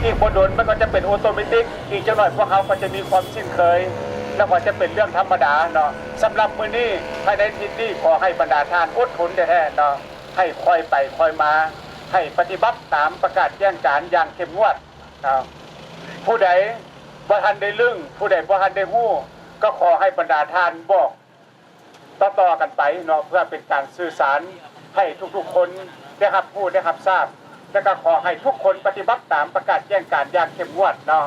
ອີກບໍ່ດົນມັນກໍຈະເປັນໂອໂຕເມຕິກ, ອີກຈັກໜ້ອຍພວກເຮົາກໍຈະມີຄວາມຊິນເຄີຍ ແລ້ວກໍຈະເປັນເລື່ອງທຳມະດາເນາະ. ສຳລັບມື້ນີ້ ພາຍໃນທິດນີ້ ຂໍໃຫ້ບັນດາທ່ານອົດທົນແທ້ໆເນາະ, ໃຫ້ຄ່ອຍໄປຄ່ອຍມາ, ໃຫ້ປະຕິບັດຕາມປະກາດແຈ້ງການຢ່າງເຂັ້ມງວດເນາະ. ຜູ້ໃດບໍ່ທັນໄດ້ລຶ້ງ, ຜູ້ໃດບໍ່ທັນໄດ້ຮູ້, ກໍຂໍໃຫ້ບັນດາທ່ານບອກ ຕໍ່ໆກັນໄປເນາະ ເພື່ອເປັນການສື່ສານໃຫ້ທຸກໆຄົນໄດ້ຮັບຮູ້ໄດ້ຮັບຊາບ ແລະກໍຂໍໃຫ້ທຸກຄົນປະຕິບັດຕາມປະກາດແຈ້ງການຢ່າງເຂັ້ມງວດເນາະ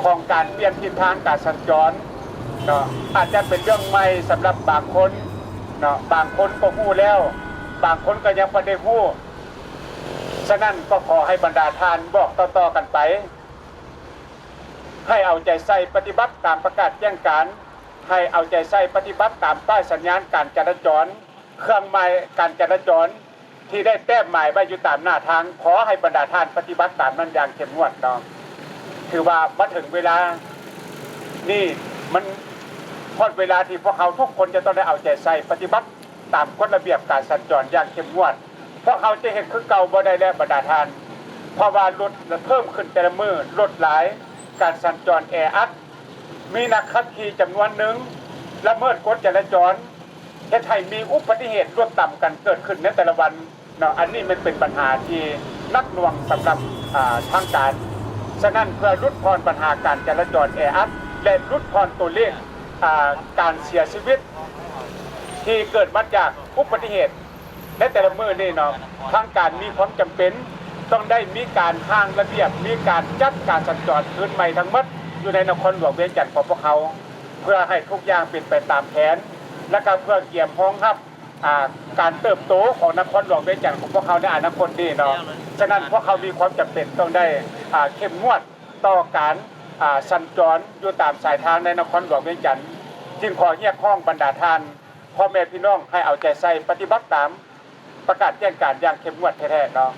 ຂອງການປ່ຽນທິດທາງການສັນຈອນເນາະ. ອາດຈະເປັນເລື່ອງໃໝ່ສຳລັບບາງຄົນເນາະ, ບາງຄົນກໍຮູ້ແລ້ວ, ບາງຄົນກໍຍັງບໍ່ໄດ້ຮູ້. ສະນັ້ນກໍຂໍໃຫ້ບັນດາທ່ານບອກຕໍ່ໆກັນໄປ ໃຫ້ເອົາໃຈໃສ່ປະຕິບັດຕາມປະກາດແຈ້ງການ, ໃຫ້ເອົາໃຈໃສ່ປະຕິບັດຕາມປ້າຍສັນຍານການຈະລາຈອນ, ເຄື່ອງໝາຍການຈະລາຈອນທີ່ໄດ້ແຕ້ມໝາຍໄວ້ຢູ່ຕາມໜ້າທາງ. ຂໍໃຫ້ບັນດາທ່ານປະຕິບັດຕາມນັ້ນຢ່າງເຂັ້ມງວດເນາະ. ຖືວ່າມາເຖິງເວລານີ້ ມັນຮອດເວລາທີ່ພວກເຮົາທຸກຄົນຈະຕ້ອງໄດ້ເອົາໃຈໃສ່ປະຕິບັດ ຕາມກົດລະບຽບການສັນຈອນຢ່າງເຂັ້ມງວດ. ພວກເຮົາຈະເຮັດຄືເກົ່າບໍ່ໄດ້ແລ້ວບັນດາທ່ານ, ເພາະວ່າລົດເພີ່ມຂຶ້ນແຕ່ລະມື້, ລົດຫຼາຍ, ການສັນຈອນແອອັດ, ມີນັກຂັບຂີ່ຈຳນວນໜຶ່ງລະເມີດກົດຈະລາຈອນ, ເຮັດໃຫ້ມີອຸບັດຕິເຫດລົດຕຳກັນເກີດຂຶ້ນໃນແຕ່ລະວັນເນາະ. ອັນນີ້ມັນເປັນບັນຫາທີ່ໜັກໜ່ວງສຳລັບ ອາ ທາງການ. ສະນັ້ນ ເພື່ອຫຼຸດຜ່ອນບັນຫາການຈະລາຈອນແອອັດ ແລະ ຫຼຸດຜ່ອນຕົວເລກ ອາ ການເສຍຊີວິດ ທີ່ເກີດມາຈາກອຸບັດຕິເຫດໃນແຕ່ລະມື້ນີ້ເນາະ, ທາງການມີຄວາມຈຳເປັນຕ້ອງໄດ້ມີການຮ່າງລະບຽບ, ມີການຈັດການສັນຈອນຄືນໃໝ່ທັງໝົດຢູ່ໃນນະຄອນຫຼວງວຽງຈັນຂອງພວກເຮົາ, ເພື່ອໃຫ້ທຸກຢ່າງເປັນໄປຕາມແຜນ ແລະ ກໍເພື່ອກຽມຮອງຮັບ ອາ ການເຕີບໂຕຂອງນະຄອນຫຼວງວຽງຈັນຂອງພວກເຮົາໃນອະນາຄົດນີ້ເນາະ. ສະນັ້ນ ພວກເຮົາມີຄວາມຈຳເປັນຕ້ອງໄດ້ ອາ ເຂັ້ມງວດ ຕໍ່ການ ອາ ສັນຈອນຢູ່ຕາມສາຍທາງໃນນະຄອນຫຼວງວຽງຈັນ, ຈຶ່ງຂໍຮຽກຮ້ອງບັນດາທ່ານພໍ່ແມ່ພີ່ນ້ອງໃຫ້ເອົາໃຈໃສ່ປະຕິບັດຕາມປະກາດແຈ້ງການຢ່າງເຂັ້ມງວດແທ້ໆເນາະ.